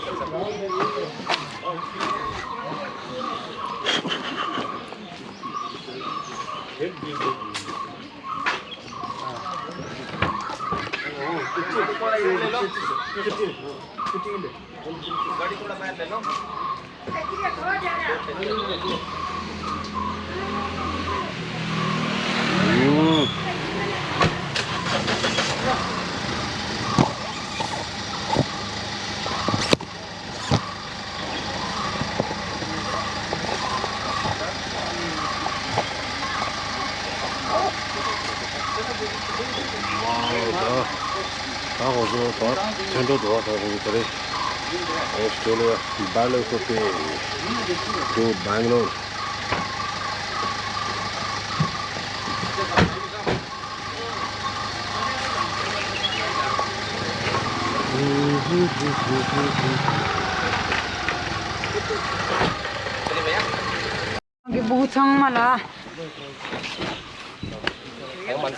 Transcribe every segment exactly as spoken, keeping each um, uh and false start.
ད་ད་ང་ཚོ་ད་ཐོན་འགྲོ་འདུག་ད་ང་ཚོ་ད་རེས་Australia Ballakoppa to Bangalore། གི་བུ་ཚང་མ་ལ། ལོ། ཨེ་མ།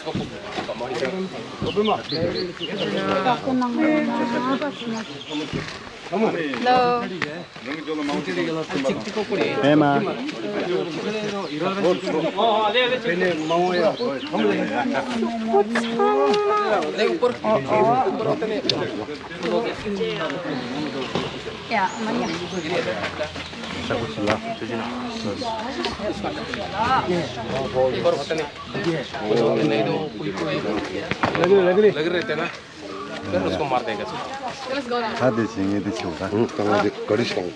ད་དེ་བྱེད་ངེས་དེ་ཆེ་བ། ད་ང་དེ་ག་རེ་བྱེད།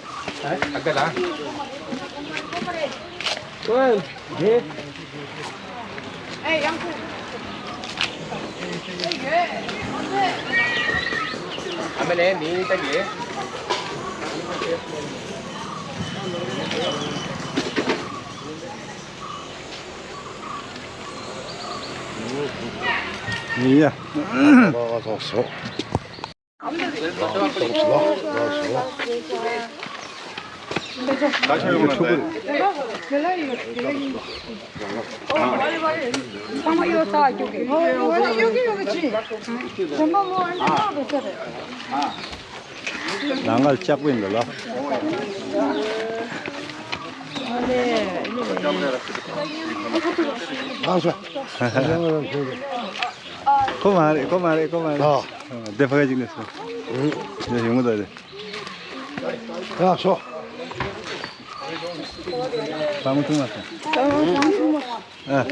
ཡ། ལ་ངར་ལྕགས་པོ་ཡིན་འདུག་ལ། ལགས་སོ། ཁོ་མ་རེད། ཁོ་མ་རེད། ཁོ་མ་རེད། ཨ། དེ་ཕ་ག་ཅིག་ནས་སོང་། ཡོང་གི་འདུག་དེ། ལགས་སོ། ཕ་མ་ཐུང་མ་སོང་། ཨ།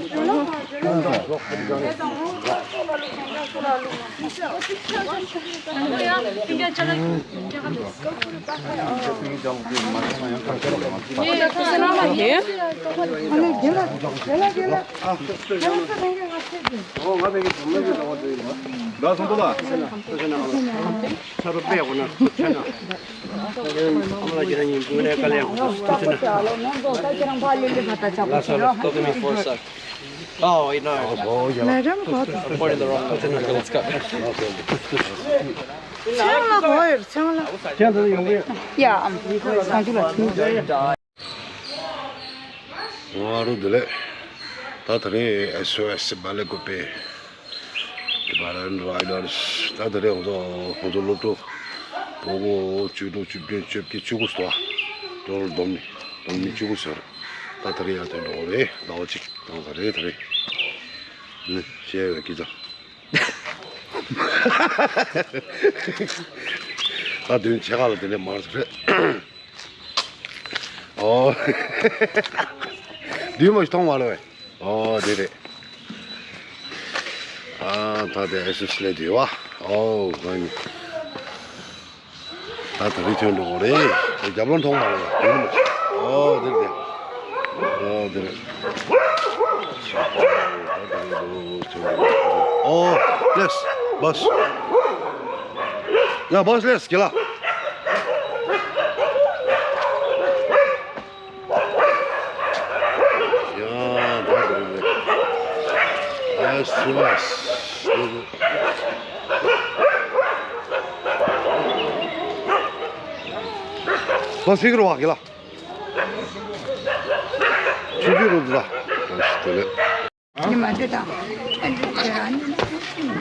Oh, wait, no. Recording the wrong person. Okay, let's go. ཚང་ལ་གོ་ཡོད། ཚང་ལ། ཡ། ཨམ། གང་ཅི་ལ། ང་རུ་འདི་ལས། ད་ད་རེས་S O S Ballakoppa Tibetan Riders། ད་ད་རེས་ང་ཚོ་ང་ཚོ་སློབ་གྲོགས་སྤོ་བོ་བཅུ་དྲུག་བཅུ་བདུན་བཅོ་བརྒྱད་བཅུ་དགུ་ཟེར་བ། ཏོ་རུ་བསྡོམས་ནས་བསྡོམས་ནས་བཅུ་དགུ་ཟེར། ད་ད་རེས་ཡར་ཐོན་འགྲོ་གི་རེད། ཟླ་བ་གཅིག་བཏང་ས་རེད། ད་རེས་ནི་བཤད་ཡོད་སྐད་ཆ། ད་དུས་ཆེ་ཁ་ལ་དེ་འདྲས་མ་རེད་ཟེར་རེད། ཨོ། དུས་མ་ཞིག་མཐོང་མ་རེད་བས། ཨོ་དེ་རེད། ཨ་ད་དེ་ཨེ་སི་སི་ལས་དེ་བ། ཨོ་ང་ནི། ད་ད་རེས་ཐོན་འགྲོ་གི་རེད། རྒྱབ་ལོགས་མཐོང་མ་རེད་བས། དུས་མ་ཞིག་ཨོ་དེ་རེད། ཨོ་དེ་རེད། ཨོ་ལེས་བཱས། ཡ་བཱས་ལེས་གི་ལ། ཡ་ད་དེ་རེད། ཨ་སུ་ལེས། བཱས་ཕིག་རུ་བ་གི་ལ། ཆུ་རྒྱུས་རུ་འདི་ལ། ཨ་ཞིག་དེ་ལས། ཉི་མ་འདི་དང་། ཨ་འདི་ཁྱེད་རང་ཉི་མ་འདི་ཤི་མི་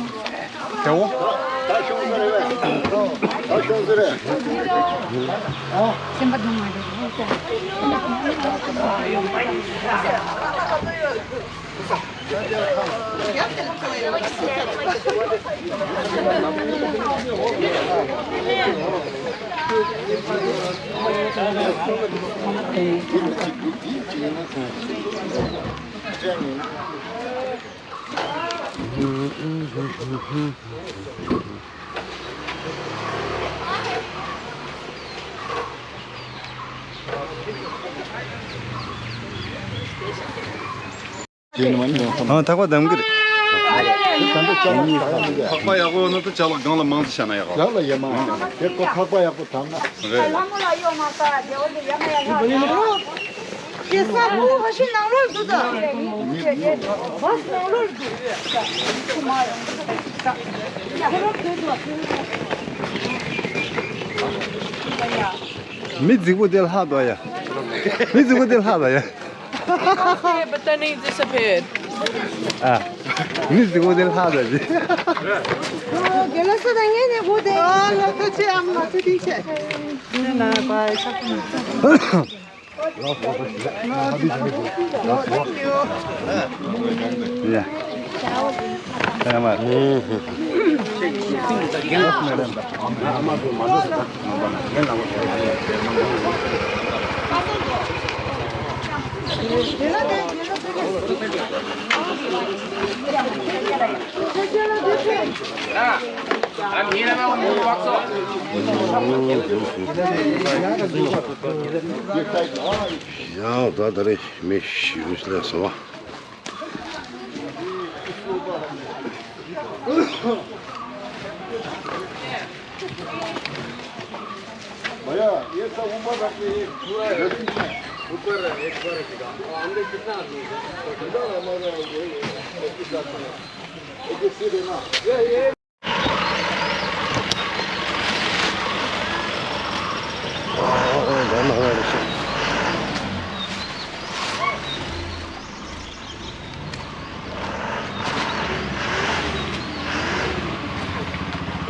འདུག་དེ་འོ། ད་ཤོང་ཟེར་རེད་པས། ད་ཤོང་ཟེར་རེད། སེམས་པ་སྡུག་མ་རེད། ཨ། ཐག་པ་འདམ་གི་རེད། ཐག་པ་ཡག་པོ་ན་ད་ཅ་ལག་སྒང་ལ་མང་ཙམ་བཞག་ན་ཡག་ག། སྒང་ལ་ཡ་མང་། དེ་ཀོ་ཐག་པ་ཡག་པོ་དང་ན། རེད། མི་རྫིག་པོ་དེ་ལྷག་འདུག་ཡ། མི་རྫིག་པོ་དེ་ལྷག་འདུག་ཡ། But then he disappeared. ཨ། མི་རྫིག་པོ་དེ་ལྷག་འདུག་ཡ། དགེ་ལགས་སུ་དང་ངེད་གཉིས་བུ་དེ། ཨ་ལ་ཐུགས་རྗེ་ཆེ། ཨ་མ་ཐུགས་རྗེ་ཆེ། ནས་ན་བའི་ས་ཁོ་ནས། Yeah. Thank you very much. ཡང་ད་ད་རེས་མི་ཞིག་རུ་ཞིག་ལ་སོང་བ། भैया, ये सब ऊपर रखिए, ये पूरा है। ऊपर है, एक बार रखिएगा। और अंदर कितना आदमी है? कितना हमारा वही है, पच्चीस आदमी है। एक सीट है ना? ये, ये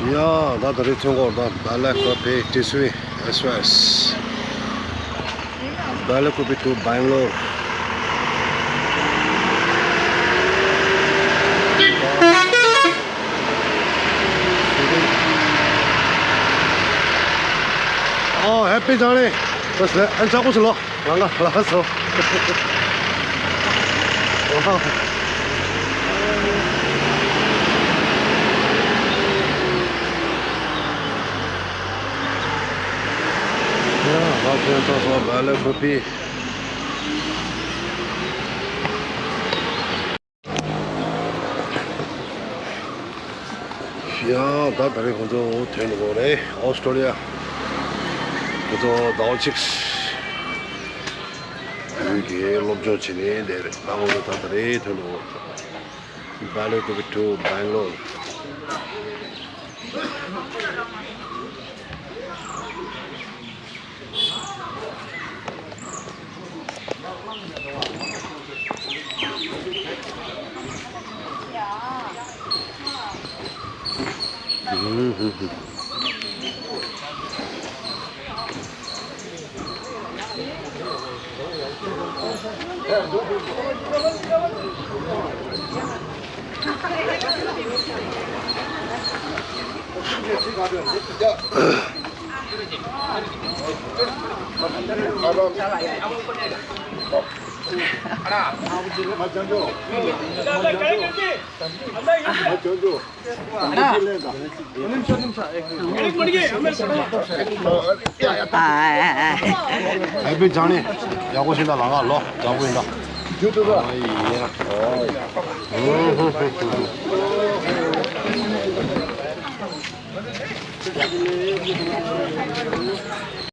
ཡ། ད་ད་རེས་ཚོན་སྐོར་དང་བེ་ལ་ཀོ་པི་ཏི་སུའི་ཨེགས་པི་རེ་སི། བེ་ལ་ཀོ་པི་ཊུ་བེང་ལོར། ཨོ། ཧེ་པི་ཇར་ནི། ལགས་སོ། ཨ་ནི་ཆག་སྒོ་ཞིག་ལོ། ལ་ལ་ལགས་སོ། ཡ། ལགས་སོ། ཚོགས་སོ་བེ་ལ་ཀོ་པི། ཡ། ད་ད་རེས་ཁོང་ཚོ་ཐོན་འགྲོ་གི་རེད། ཨོ་སི་ཀྲོ་ལི་ཡ། ཁོང་ཚོ་ཟླ་བ་གཅིག་བོད་ཀྱི་སློབ་སྦྱོང་བྱས་ནས་བསྡད་རེད། ད་ཁོང་ཚོ་ད་ད་རེས་ཐོན་འགྲོ་གི་རེད། བེ་ལ་ཀོ་པི་ཊུ་བེང་ལོར། ཨ་ཕི་ཅང་ནི་ཡག་པོ་ཞིག་ད་ལ་ང་ལོ་ཡག་པོ་ཡིན་ད། ཡུ་ཊུབ་པ། ཨ་ཡེ།